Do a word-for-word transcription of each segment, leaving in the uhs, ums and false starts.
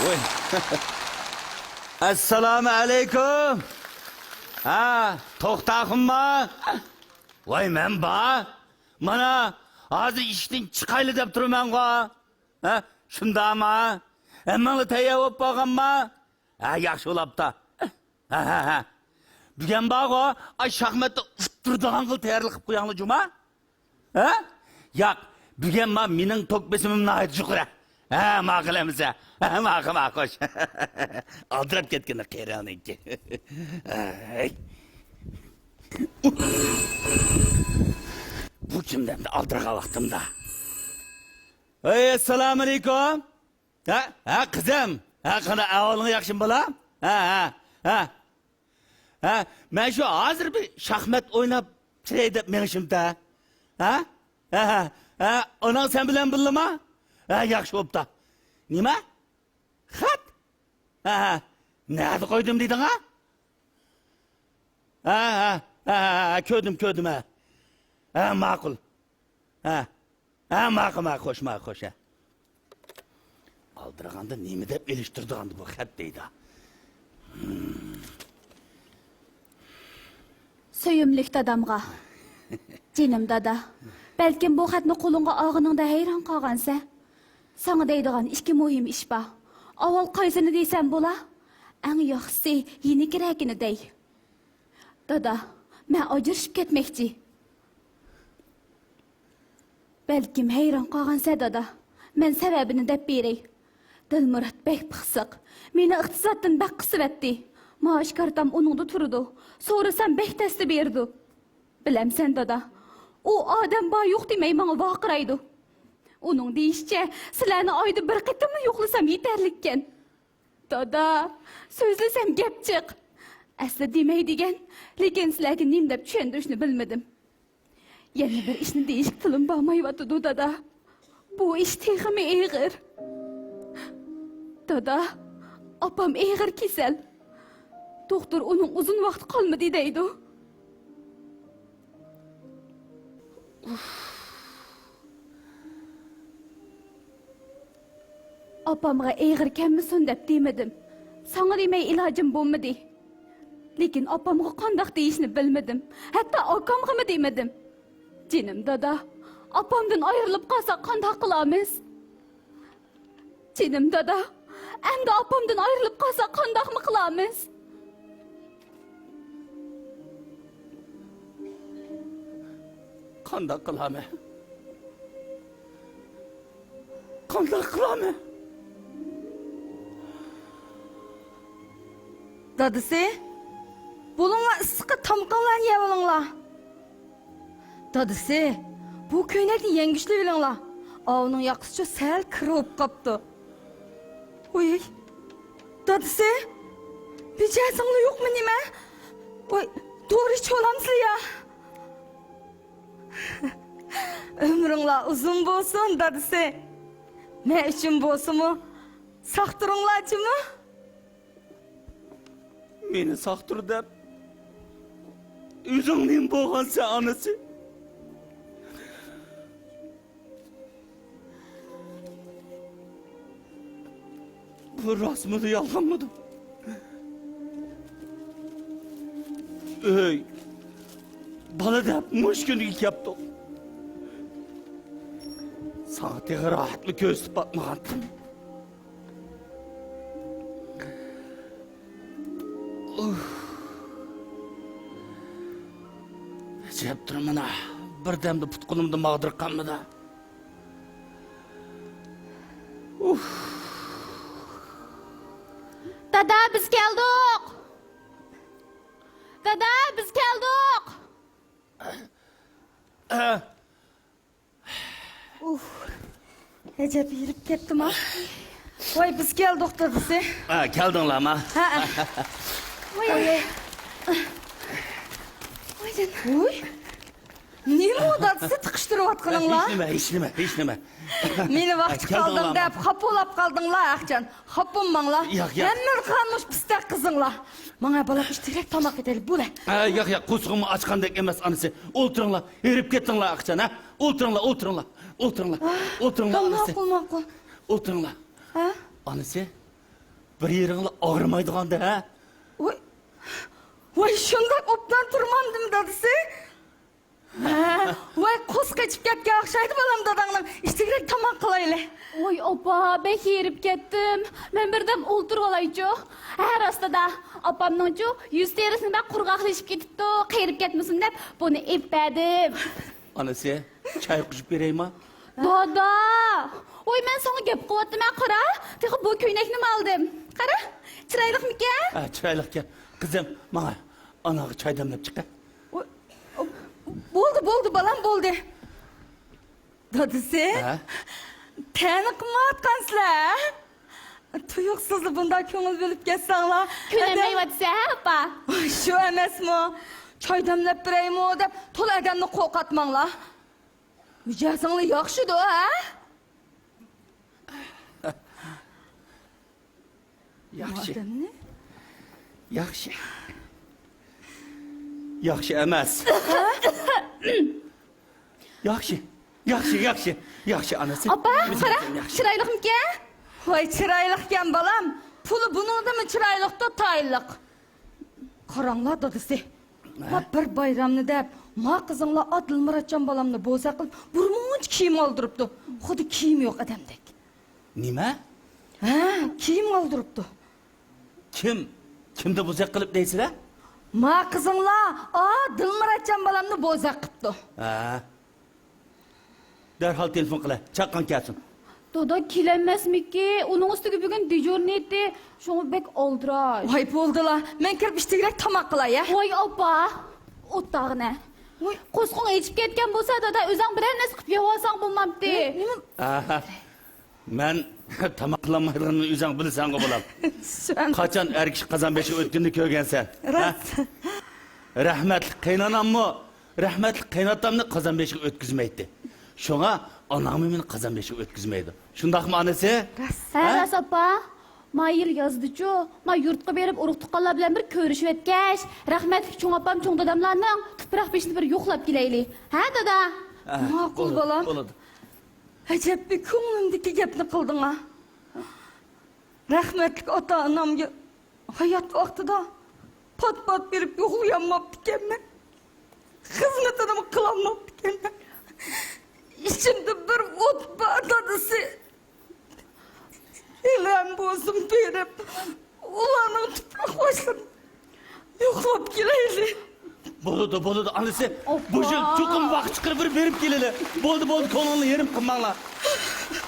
ۋوي. ئەسسالامۇ ئەلەيكۇم. ھە، توختاخۇنما؟ ۋاي، مەن با. مانا، ھازىر ئىشتىن چىقايلى دەپ تۇرمەنغۇ. ھە، شۇنداقما؟ ھەممىڭلار تەييار بولۇپ بولغانما؟ ھە، ياخشى بولاپتا. ھە، ھە، ھە. بۈگۈن بارغۇ، ئاي شاھمەتتە ئۇتتۇرىدىغان قىل تەييارلىق قىلىپ قوياڭلار جۇما. ھە؟ ياق، بۈگۈن ما مېنىڭ توك بېسىمىم ناھايىتى يۇقىرى. ھە، ماقۇل ئەمىسە. ھە، ماقۇل، ماقۇل، خوش. ئالدىراپ كەتكىنى قېرىڭنىڭكى. ھەي. بۇ كىم دەمدە ئالدىرىغان ۋاقتىمدا؟ ھەي، ئەسسالامۇئەلەيكۇم. ھە، ھە، قىزىم. ھە، قانداق ئەھۋالىڭ، ياخشىمۇ بالا؟ ھە، ھە، ھە. ھە، مەن شۇ ھازىر بىر شاھمات ئويناپ كىرەي دەپ مېڭىشىمدا. ھە؟ ھە، ھە، ھە، ئاناڭ سەن بىلەن بىللىما؟ ھە، ياخشى بوپتا. نېمە؟ خەت؟ ھە، ھە. نەدە قويدۇم دېدىڭ، ھە؟ ھە، ھە، ھە، ھە، ھە، كۆردۈم، كۆردۈم، ھە. ھە، ماقۇل. ھە. ھە، ماقۇل، ماقۇل، خوش، ماقۇل، خوش، ھە. ئالدىرىغاندا نېمە دەپ ئېلىشتۇرىدىغاندۇ بۇ خەت دەيدۇ. سۆيۈملۈك دادامغا. جېنىم دادا، بەلكىم بۇ خەتنى قولۇڭغا ئالغىنىڭدا ھەيران قالغانسەن. ساڭا دەيدىغان ئىككى مۇھىم ئىش بار. ئاۋۋال قايسىنى دېسەم بولا؟ ئەڭ ياخشىسى يېنىكرەكىنى دەي. دادا، مەن ئاجرىشىپ كەتمەكچى. بەلكىم ھەيران قالغانسەن دادا، مەن سەۋەبىنى دەپ بېرەي. دىلمۇرات بەك پىخسىق، مېنى ئىقتىسادتىن بەك قىسىۋەتتى. مائاش كارتام ئۇنىڭدا تۇرىدۇ، سورىسام بەك تەستە بېرىدۇ. بىلەمسەن دادا، ئۇ ئادەم بار يوق دېمەي ماڭا ۋارقىرايدۇ. ئۇنىڭ دېيىشىچە، سىلەرنى ئايدا بىر قېتىملا يوقلىسام يېتەرلىككەن. دادا، سۆزلىسەم گەپ جىق. ئەسلى دېمەي دېگەن، لېكىن سىلەرگە نېمە دەپ چۈشەندۈرۈشنى بىلمىدىم. يەنە بىر ئىشنى دېيىشكە تىلىم بارمايۋاتىدۇ، دادا. بۇ ئىش تېخىمۇ ئېغىر. دادا، ئاپام ئېغىر كېسەل. دوختۇر ئۇنىڭ ئۇزۇن ۋاقىت قالمىدى دەيدۇ. ئاپامغا ئېغىر كەلمىسۇن دەپ دېمىدىم. ساڭا دېمەي ئىلاجىم بولمىدى. لېكىن ئاپامغا قانداق دېيىشنى بىلمىدىم. ھەتتا ئاكامغىمۇ دېمىدىم. جېنىم دادا، ئاپامدىن ئايرىلىپ قالساق قانداق قىلارمىز؟ جېنىم دادا، ئەمدى ئاپامدىن ئايرىلىپ قالساق قانداقمۇ قىلارمىز؟ قانداق قىلارمەن؟ قانداق قىلارمەن؟ دادىسى، بولۇڭلار، ئىسسىققا تامىقىڭلارنى يەۋېلىڭلار. دادىسى، بۇ كۆينەكنى يەڭگۈشلىۋېلىڭلار. ئاۋۇنىڭ ياقىسىچۇ سەل كىر بولۇپ قاپتۇ. ۋوي، دادىسى، بېجەسىڭلار يوقمۇ نېمە؟ ۋوي، دورا ئىچىۋالامسىلەر يا؟ ئۆمرۈڭلار ئۇزۇن بولسۇن، دادىسى. مەن ئۈچۈن بولسىمۇ، ساق تۇرۇڭلار جۇمۇ. مېنى ساق تۇر دەپ، ئۆزۈڭ نېمە بولغانسەن، ئانىسى؟ بۇ راستمىدۇ، يالغانمىدۇ؟ ئۆي، بالا دەپ مۇشۇ كۈنگە كەپتۇق. ساڭا تېخى راھەتمۇ كۆرسىتىپ باقمىغانتىم. ئۇھ. ئەجەبتۇر مانا، بىردەمدە پۇت-قولۇمدا ماغدۇر قالمىدى. ئۇھ. دادا، بىز كەلدۇق! دادا، بىز كەلدۇق! ئە، ئۇھ، ئەجەب ھېرىپ كەتتىم-ھە. ۋاي، بىز كەلدۇق، دادىسى. ھە، كەلدىڭلارما؟ ھە. ۋاي. ۋاي. ۋاي. نېمە ئۇ، دادىسى، تىقىشتۇرۇۋاتقىنىڭلار؟ ھېچ نېمە، ھېچ نېمە. مېنى ۋاقتى كەلدىڭلارما؟ قالدىڭ دەپ خاپا بولۇپ قالدىڭلار، ئاخچان. خاپا بولماڭلار. ياق، ياق. ھەممىنى قىلغان مۇشۇ پىستەك قىزىڭلار. ماڭا بالا ئىچتىكرەك تاماق ئېتەيلى، بولە. ئە، ياق، ياق، قورسىقىممۇ ئاچقاندەك ئەمەس، ئانىسى. ئولتۇرۇڭلار، ھېرىپ كەتتىڭلار، ئاخچان، ھە؟ ئولتۇرۇڭلار، ئولتۇرۇڭلار، ئولتۇرۇڭلار، ئولتۇرۇڭلار، ئانىسى. ماقۇل، ماقۇل. ئولتۇرۇڭلار. ھە؟ ئانىسى، بىر يېرىڭلا ئاغرىمايدىغاندە، ھە؟ ۋاي، ۋاي، شۇنداق ئوبدان تۇرمامدىمۇ دادىسى؟ ھە، ۋاي، قۇس قېچىپ كەتكەن ئوخشايدۇ بالام داداڭنىڭ. ئىچىگرەك تاماق قىلايلى. ۋاي ئاپا، بەك ھېرىپ كەتتىم. مەن بىردەم ئولتۇرۇۋالايچۇ. ھە، راستىدا، ئاپامنىڭچۇ يۈز تېرىسى بەك قۇرغاقلىشىپ كېتىپتۇ، قېرىپ كەتمىسۇن دەپ بۇنى ئېلىپ بەردىم. ئانىسى، چاي قۇيۇپ بېرەيما؟ دادا! ۋاي، مەن ساڭا گەپ قىلىۋاتىمەن، قارا. تېخى بۇ كۆينەكنىمۇ ئالدىم. قارا، چىرايلىقمىكەن؟ ھە، چىرايلىقكەن. قىزىم، ماڭا ئاناڭغا چاي دەملەپ چىقە. ۋاي، بولدى، بولدى، بالام، بولدى. دادىسى، ھە؟ تەنە قىلمايۋاتقانسىلەر، ھە؟ تۇيۇقسىزلا بۇنداق كۆڭۈل بۆلۈپ كەتسەڭلار. كۈلەلمەيۋاتىسەن، ھە، ئاپا؟ ئاي، شۇ ئەمەسمۇ؟ چاي دەملەپ بېرەيمۇ دەپ تولا ئادەمنى قورقۇتماڭلار. مىجەزىڭلار ياخشىدۇ، ھە؟ ياخشى. بۇ ئادەمنى؟ ياخشى. ياخشى ئەمەس. ياخشى. ياخشى، ياخشى. ياخشى، ئانىسى. ئاپا، قارا، ياخشى. چىرايلىقمىكەن؟ ۋاي، چىرايلىقكەن، بالام. پۇلى بۇنىڭدىنمۇ چىرايلىقتۇ، تايىنلىق. قاراڭلار، دادىسى. ھە؟ ما بىر بايرامنى دەپ، ما قىزىڭلار ئا دىلمۇراتجان بالامنى بوزەك قىلىپ، بىر مۇنچە كىيىم ئالدۇرۇپتۇ. خۇددى كىيىم يوق ئادەمدەك. نېمە؟ ھە، كىيىم ئالدۇرۇپتۇ. كىم؟ كىمنى بوزەك قىلىپ دەيسىلەر؟ ما قىزىڭلار ئا دىلمۇراتجان بالامنى بوزەك قىپتۇ. ھە. دەرھال تېلېفون قىلە، چاققان كەلسۇن. دادا كېلەلمەسمىكى؟ ئۇنىڭ ئۈستىگە بۈگۈن دېژۇرنىيتى، شۇڭا بەك ئالدىراش. ۋاي، بولدىلا، مەن كىرىپ ئىچىگرەك تاماق قىلاي، ھە؟ ۋاي ئاپا، ئولتۇرغىنە. ۋاي. قورسىقىڭ ئېچىپ كەتكەن بولسا، دادا، ئۆزۈڭ بىرەر نەرسە قىلىپ يەۋالساڭ بولمامتى؟ نېمە؟ ئاھا. مەن تاماق قىلالمايدىغىنىمنى ئۆزۈڭ بىلىسەنغۇ، بالام. سەن قاچان ئەر كىشى قازان بېشىغا ئۆتكىنىنى كۆرگەنسەن؟ ھە؟ راست. رەھمەتلىك قېيناناممۇ رەھمەتلىك قېيناتامنى قازان بېشىغا ئۆتكۈزمەيتتى. شۇڭا ئاناڭمۇ مېنى قازان بېشىغا ئۆتكۈزمەيدۇ. شۇنداقمۇ، ئانىسى؟ راست. ھە، ھە؟ راست، ئاپا. ما يىل يازدىچۇ، ما يۇرتقا بېرىپ، ئۇرۇق-تۇغقانلار بىلەن بىر كۆرۈشۈۋەتكەچ، رەھمەتلىك چوڭ ئاپام، چوڭ داداملارنىڭ تۇپراق بېشىنى بىر يوقلاپ كېلەيلى. ھە، دادا؟ ھە، ماقۇل، بولىدۇ، بالام. بولىدۇ. ئەجەببى كۆڭلۈمدىكى گەپنى قىلدىڭ-ھە. رەھمەتلىك ئاتا-ئانامغا ھايات ۋاقتىدا پات-پات بېرىپ يوقلىيالماپتىكەنمەن. خىزمىتىنىمۇ قىلالماپتىكەنمەن. ئىچىمدە بىر ئوت بار، دادىسى. ھېلىھەم بولسۇن بېرىپ، ئۇلارنىڭ تۇپراق باشلىرىنى يوقلاپ كېلەيلى. بولىدۇ، بولىدۇ، ئانىسى. ئاپا. بۇ يىل چوقۇم ۋاقىت چىقىرىپ بىر بېرىپ كېلىلى. بولدى، بولدى، كۆڭلۈڭنى يېرىم قىلماڭلار.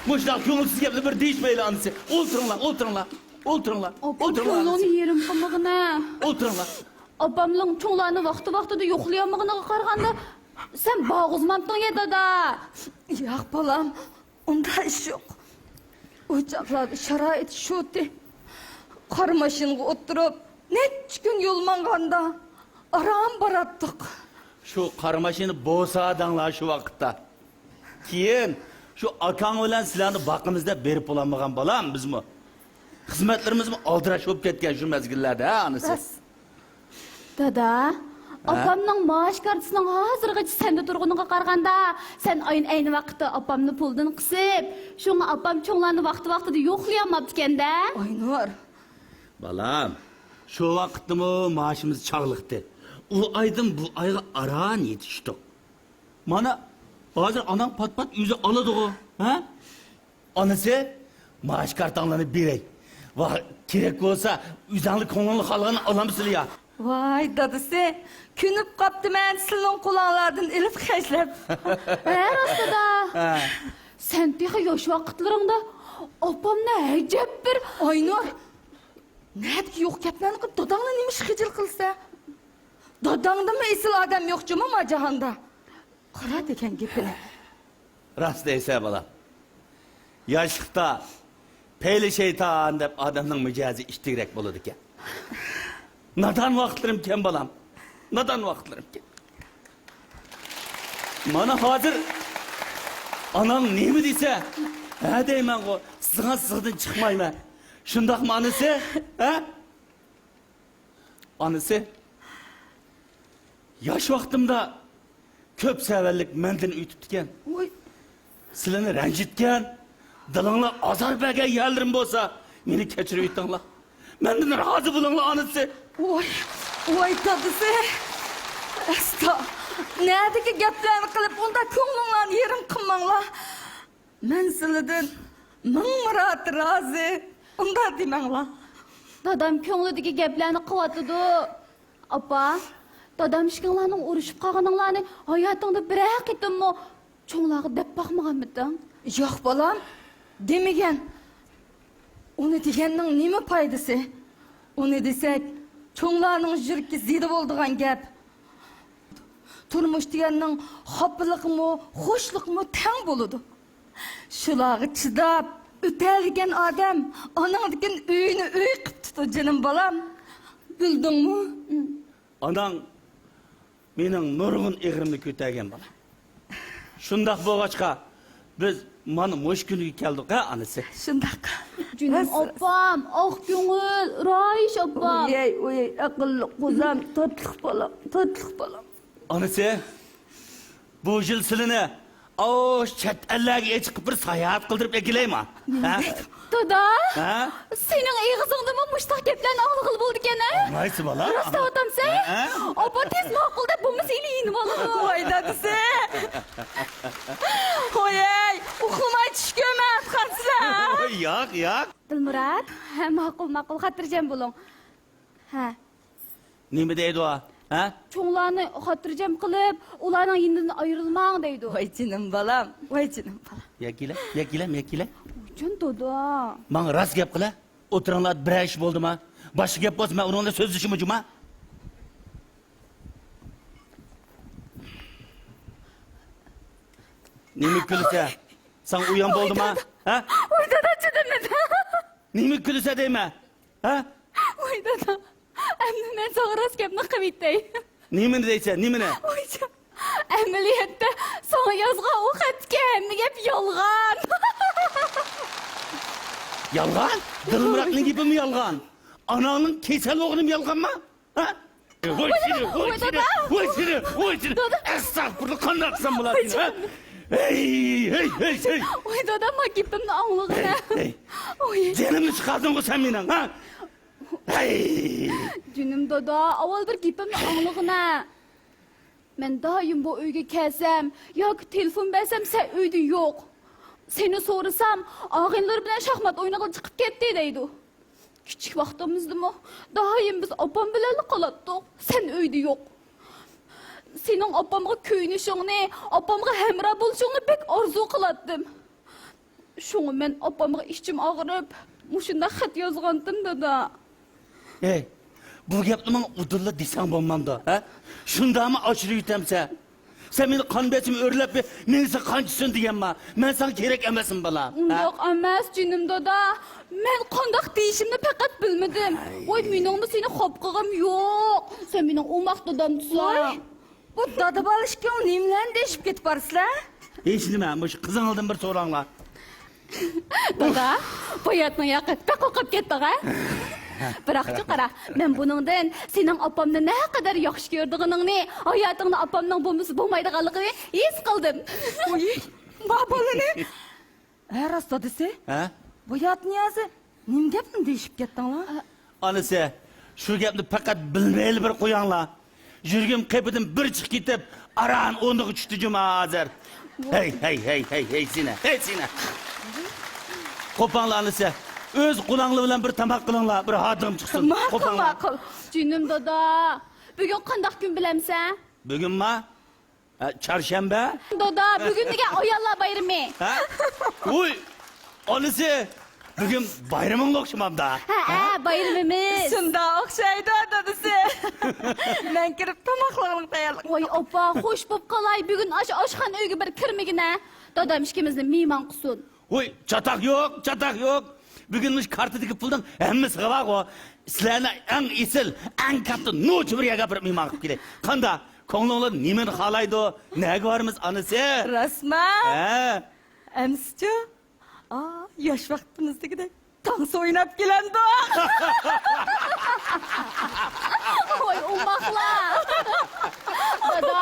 مۇشۇنداق كۆڭۈلسىز گەپنى بىر دېيىشمەيلى، ئانىسى. ئولتۇرۇڭلار، ئولتۇرۇڭلار. ئولتۇرۇڭلار. ئاپا، ئولتۇرۇڭلار، كۆڭلۈڭنى ئانىسى. يېرىم قىلمىغىنە. ئولتۇرۇڭلار. ئاپامنىڭ چوڭلارنى ۋاقتى-ۋاقتىدا يوقلىيالمىغىنىغا قارىغاندا، سەن باغۇزمامتىڭ يا، دادا؟ ياق، بالام. ئۇنداق ئىش يوق. ئۇ چاغلاردا شارائىت شۇتى. قارا ماشىنىغا ئولتۇرۇپ، نەچچە كۈن يول ماڭغاندا ئاران باراتتۇق. شۇ قارا ماشىنا بولسا دەڭلار شۇ ۋاقىتتا. كېيىن شۇ ئاكاڭ بىلەن سىلەرنى باقىمىز دەپ بېرىپ بولالمىغان بالام بىزمۇ. خىزمەتلىرىمىزمۇ ئالدىراش بولۇپ كەتكەن شۇ مەزگىللەردە، ھە، ئانىسى؟ راست. دادا، ھە؟ ئاپامنىڭ مائاش كارتىسىنىڭ ھازىرغىچە سەندە تۇرغىنىغا قارىغاندا، سەن ئاينى ئەينى ۋاقىتتا ئاپامنى پۇلدىن قىسىپ، شۇڭا ئاپام چوڭلارنى ۋاقتى-ۋاقتىدا يوقلىيالماپتىكەن-دە. ئاينۇر. بالام، شۇ ۋاقىتتىمۇ مائاشىمىز چاغلىقتى. ئۇ ئايدىن بۇ ئايغا ئاران يېتىشتۇق. مانا، ھازىر ئاناڭ پات-پات ئۆزى ئالىدىغۇ، ھە؟ ئانىسى، مائاش كارتاڭلارنى بېرەي. ۋاھ، كېرەك بولسا، ئۆزەڭلار كۆڭلۈڭلار خالىغاننى ئالامسىلەر يا؟ ۋاي، دادىسى، كۆنۈپ قاپتىمەن سىلىنىڭ قولۇڭلاردىن ئېلىپ خەجلەپ. ھە، راستىدا. ھە. سەن تېخى ياش ۋاقىتلىرىڭدا ئاپامنى ئەجەب بىر ئاينۇر، نەدىكى يوق گەپلەرنى قىلىپ، داداڭنى نېمە ئىش خىجىل قىلسا؟ داداڭدىنمۇ ئېسىل ئادەم يوق جۇمۇ ما جاھاندا. قارا دېگەن گېپىنى. راست دەيسەن، بالام. ياشلىقتا پەيلى شەيتان دەپ ئادەمنىڭ مىجەزى ئىتتىكرەك بولىدىكەن. نادان ۋاقىتلىرىمكەن، بالام. نادان ۋاقىتلىرىمكەن. مانا ھازىر ئاناڭ نېمە دېسە، ھە دەيمەنغۇ، سىغان سىغدىن چىقمايمەن. شۇنداقمۇ، ئانىسى؟ ھە؟ ئانىسى، ياش ۋاقتىمدا كۆپ سەۋەنلىك مەندىن ئۆتۈپتىكەن. ۋاي. سىلىنى رەنجىتكەن، دىلىڭلار ئازار بەرگەن يەرلىرىم بولسا، مېنى كەچۈرۈۋېتىڭلار. مەندىن رازى بولۇڭلار، ئانىسى. ۋاي، ۋاي دادىسى. ئەستا، نەدىكى گەپلەرنى قىلىپ، ئۇنداق كۆڭلۈڭلارنى يېرىم قىلماڭلار. مەن سىلىدىن مىڭ مىرات رازى. ئۇنداق دېمەڭلار. دادام كۆڭلىدىكى گەپلەرنى قىلىۋاتىدۇ. ئاپا، دادام ئىككىڭلارنىڭ ئۇرۇشۇپ قالغىنىڭلارنى ھاياتىڭدا بىرەر قېتىممۇ چوڭلارغا دەپ باقمىغانمىدىڭ؟ ياق، بالام، دېمىگەن. ئۇنى دېگەننىڭ نېمە پايدىسى؟ ئۇنى دېسەك، چوڭلارنىڭ يۈرىكى زېدە بولىدىغان گەپ. تۇرمۇش دېگەننىڭ خاپىلىقىمۇ، خۇشلۇقىمۇ تەڭ بولىدۇ. شۇلارغا چىداپ ئۆتەلىگەن ئادەم ئاناڭدىكىن ئۆينى ئۆي قىپتۇ، جېنىم بالام. بىلدىڭمۇ؟ ئاناڭ مېنىڭ نۇرغۇن ئېغىرىمنى كۆتەرگەن بالا. شۇنداق بولغاچقا، بىز مانا مۇشۇ كۈنگە كەلدۇق ھە، ئانىسى. شۇنداق. جېنىم ئاپام، ئاق كۆڭۈل، رايىش ئاپام. ئۇيەي، ئۇيەي، ئەقىللىق قوزام، تاتلىق بالام، تاتلىق بالام. ئانىسى، بۇ يىل سىلىنى ئاۋۇ چەت ئەللەرگە ئېچىقىپ بىر ساياھەت قىلدۇرۇپ ئەكېلەيما؟ ھە؟ دادا! ھە؟ سېنىڭ ئېغىزىڭدىنمۇ مۇشتاق گەپلەرنى ئاڭلىغىلى بولىدىكەن ھە؟ ئاڭلايسىز بالا. راست دەۋاتامسەن؟ ھە؟ ئاپا تېز ماقۇل دەپ بولمىسا ھېلى يېنىۋالىدۇ. ۋاي دادىسى! ۋايەي، ئۇخلىماي چۈش كۆرمەي ياتقانسىلەر. ياق، ياق. دىلمۇرات، ھە، ماقۇل، ماقۇل، خاتىرجەم بولۇڭ. ھە. نېمە دەيدۇ ئۇ؟ ھە؟ چوڭلارنى خاتىرجەم قىلىپ، ئۇلارنىڭ يېنىدىن ئايرىلماڭ دەيدۇ. ۋاي جېنىم بالام، ۋاي جېنىم بالام. يەكىلە، يەكىلە، يەكىلە. جان دادا. ماڭا راست گەپ قىلە. ئوتتۇراڭلاردا بىرەر ئىش بولدىما؟ باشقا گەپ بولسا مەن ئۇنىڭ بىلەن سۆزلىشىمۇ جۇما؟ نېمە كۈلىسە؟ ساڭا ئويۇن بولدىما؟ ھە؟ ۋاي دادا، چىدىمىدىم. نېمە كۈلىسە دەيمەن؟ ھە؟ ۋاي دادا، ئەمدى مەن ساڭا راست گەپنى قىلىۋېتەي. نېمىنى دەيسەن، نېمىنى؟ ۋايجان، ئەمەلىيەتتە ساڭا يازغان ئۇ خەتتىكى ھەممە گەپ يالغان. يالغان؟ دىلمۇراتنىڭ گېپىمۇ يالغان. ئاناڭنىڭ كېسەل بولغىنىمۇ يالغانما؟ ھە؟ ۋاي سېنى، ۋاي سېنى، ۋاي سېنى، ۋاي سېنى. دادا. ئەستەغپۇرۇللا، قانداق قىلسام بولاتتى، ھە؟ ھەي، ھەي، ھەي، ھەي. ۋاي دادا، ما گېپىمنى ئاڭلىغىنا. ھەي، ھەي. ۋاي. جېنىمنى چىقاردىڭغۇ سەن مېنىڭ، ھە؟ ھەي. جېنىم دادا، ئاۋۋال بىر گېپىمنى ئاڭلىغىنا. مەن دائىم بۇ ئۆيگە كەلسەم ياكى تېلېفون بەرسەم، سەن ئۆيدە يوق. سېنى سورىسام، ئاغىنىلىرى بىلەن شاھمات ئوينىغىلى چىقىپ كەتتى دەيدۇ. كىچىك ۋاقتىمىزدىمۇ دائىم بىز ئاپام بىلەنلا قالاتتۇق، سەن ئۆيدە يوق. سېنىڭ ئاپامغا كۆيۈنۈشۈڭنى، ئاپامغا ھەمراھ بولۇشۇڭنى بەك ئارزۇ قىلاتتىم. شۇڭا مەن ئاپامغا ئىچىم ئاغرىپ، مۇشۇنداق خەت يازغانتىم، دادا. ھەي، بۇ گەپنى ماڭا ئۇدۇللا دېسەڭ بولمامدۇ، ھە؟ شۇنداقمۇ ئاشۇرۇۋېتەمسەن؟ سەن مېنى قان بېسىمى ئۆرلەپ، مېڭىسى قان چۈشسۇن دېگەنما؟ مەن ساڭا كېرەك ئەمەسمەن، بالام، ھە؟ ئۇنداق ئەمەس، جېنىم دادا. مەن قانداق دېيىشىمنى پەقەت بىلمىدىم. ۋاي، مېنىڭمۇ سېنى خاپا قىلغۇم يوق. سەن مېنىڭ ئوماق دادامسەن. ۋاي. بۇ دادا بالا ئىككىڭ نېمىلەرنى دېيىشىپ كېتىپ بارىسىلەر؟ ھېچنېمە، مۇشۇ قىزىڭىزدىن بىر سوراڭلار. دادا، بۇ ھاياتنىڭ ياقى بەك قورقۇپ كەتتىڭ ھە؟ بىراقچۇ قارا، مەن بۇنىڭدىن سېنىڭ ئاپامنى نەقەدەر ياخشى كۆرىدىغىنىڭنى، ھاياتىڭدا ئاپامنىڭ بولمىسا بولمايدىغانلىقىنى ھېس قىلدىم. ۋۇي، ما بالىنى. ھە، راست دادىسى. ھە؟ بۇ يات نىيازى، نېمە گەپنى دېيىشىپ كەتتىڭلار؟ ئانىسى، شۇ گەپنى پەقەت بىلمەيلا بىر قوياڭلار. يۈرىكىم قېپىدىن بىر چىقىپ كېتىپ، ئاران ئورنىغا چۈشتى جۇما ھازىر. ھەي، ھەي، ھەي، ھەي، ھەي، سېنى، ھەي، سېنى. قوپاڭلار ئانىسى، ئۆز قولۇڭلار بىلەن بىر تاماق قىلىڭلار، بىر ھادىڭ چىقسۇن. ماقۇل، قوپاڭلار. ماقۇل. جېنىم دادا، بۈگۈن قانداق كۈن بىلەمسەن؟ بۈگۈنما؟ ھە، چارشەنبە؟ دادا، بۈگۈن دېگەن ئاياللار بايرىمى. ھە؟ ۋۇي، ئانىسى، بۈگۈن بايرىمىڭ ئوخشىمامدا؟ ھە، ھە، بايرىمىمىز. شۇنداق ئوخشايدۇ، دادىسى. مەن كىرىپ تاماقلىقنىڭ تەييارلىقىنى. ۋاي ئاپا، خوش بوپ قالاي، بۈگۈن ئاشۇ ئاشخانا ئۆيگە بىر كىرمىگىنە. دادام ئىككىمىزنى مېھمان قىلسۇن. ھوي، چاتاق يوق، چاتاق يوق. بۈگۈن مۇشۇ كارتىدىكى پۇلنىڭ ھەممىسى بارغۇ. سىلەرنى ئەڭ ئېسىل، ئەڭ كاتتا نوچى بىر يەرگە ئاپىرىپ مېھمان قىلىپ كېلەي. قاندا؟ كۆڭلۈڭلار نېمىنى خالايدۇ؟ نەگە بارىمىز، ئانىسى؟ راستما؟ ھە. ئەمسىچۇ؟ ئا، ياش ۋاقتىمىزدىكىدەك تانسا ئويناپ كېلەمدۇق. ۋاي، ئوماقلار. دادا،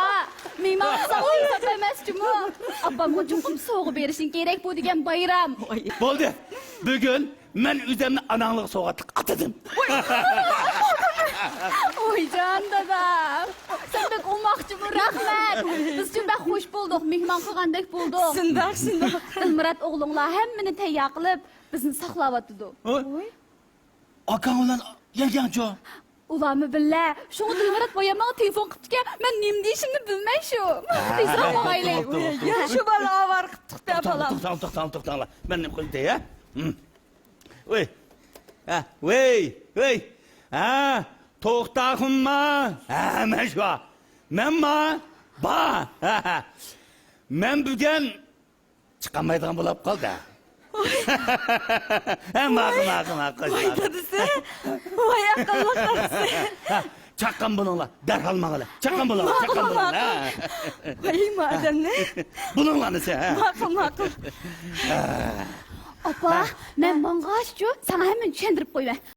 مېھمان قىلساڭ ئىنساپ ئەمەس جۇمۇ. ئاپامغا چوقۇم سوۋغا بېرىشىڭ كېرەك، بۇ دېگەن بايرام. بولدى. بۈگۈن مەن ئۆزۈمنى ئاناڭلىغا سوۋغاتلىق ئاتىدىم. ۋاي جان دادا، سەن بەك ئوماقچىمۇ، رەھمەت. بىزچۇ بەك خوش بولدۇق، مېھمان قىلغاندەك بولدۇق. شۇنداق، شۇنداق. دىلمۇرات ئوغلۇڭلار ھەممىنى تەييار قىلىپ، بىزنى ساقلاۋاتىدۇ. ھوي. ئاكاڭ بىلەن يەڭگەڭچۇ؟ ئۇلارمۇ بىللە. شۇڭا دىلمۇرات بايام ماڭا تېلېفون قىپتىكەن، مەن نېمە دېيىشىمنى بىلمەي شۇ. تېزراق ماڭايلى. توختاڭ، توختاڭ، توختاڭ. يا، شۇ بالا ئاۋارە قىپتۇق دە، بالام. توختاڭ، توختاڭ، توختاڭلار. مەن نېمە قىلدى يا؟ ۋەي. ھە، ۋەي، ۋەي. ھە، توختاخۇنما؟ ھە، مەن شۇ. مەنما؟ با. مەن بۈگۈن چىقالمايدىغان بولۇپ قالدى. ھە، ماقۇل، ماقۇل، ماقۇل. ۋاي دادىسى، ۋاي ئەقىللىق دادىسى. ھە، چاققان بولۇڭلار، دەرھال ماڭىلى. چاققان بولۇڭلار، چاققان بولۇڭلار. ۋاي مادەمنى. بولۇڭلار دېسە، ھە. ماقۇل، ماقۇل. ئاپا، مەن ماڭغاچچۇ، ساڭا ھەممىنى چۈشەندۈرۈپ قويىمەن.